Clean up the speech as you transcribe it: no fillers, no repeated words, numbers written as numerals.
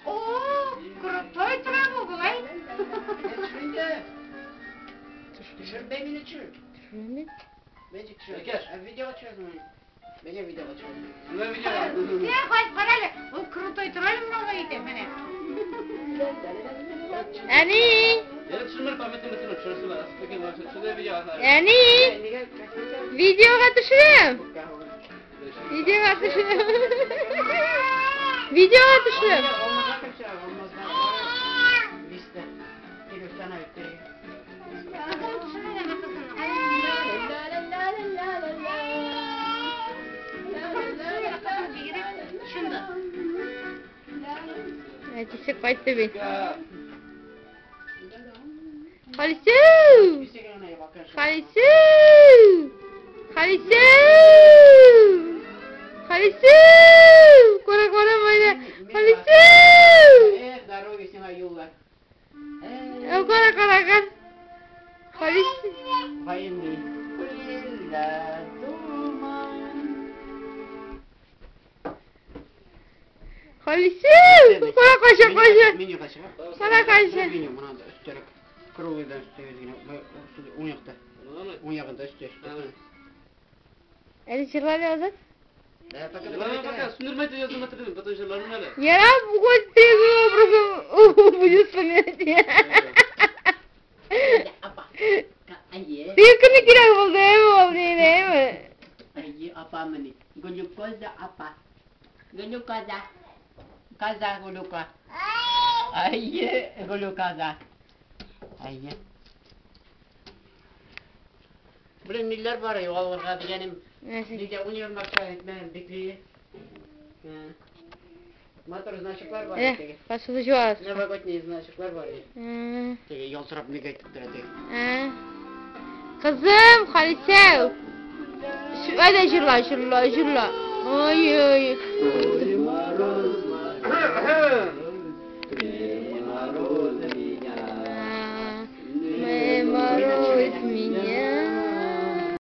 О, крутой траву, бывай. Ул крутой тролль много итә менә. Әни! Әни! Видеога төшерәм. Видеога төшерәм. Видеога төшерәм. Кызын төшермәгән, кызын. Кызын төшермәгән, кызын бигрәк төшенде. Әтисе кайтты бит. Халису! Халису! Халису! Халису! Кара, кара, майда. Халису! Кара, кара, кара. Халису. Халису! Кара, кайча, кайча. Кара, кайча. Круглыйдан уң якта. Уң ягында өстә. Әле җырлады Азат? Я хоть трезвым образом будет вспоминать. Ты кемне кирәк булды, әйме ул, әйме? Әйе, апа мени. Глюкоза апа. Глюкоза. Каза глюка. Әйе, глюкоза. Әйе. Блин, ниләр бар югалырга дигәнем. Нигә универмагта әйтмәдем, бикле. Мотор значоклар бар. Эх, посуда жуабыз. Новогодний значоклар бар. Теге ялтырап нигә әйтеп тора теге. Кызым, Халисә. Әйдә җырла, җырла, җырла. Ой, ой.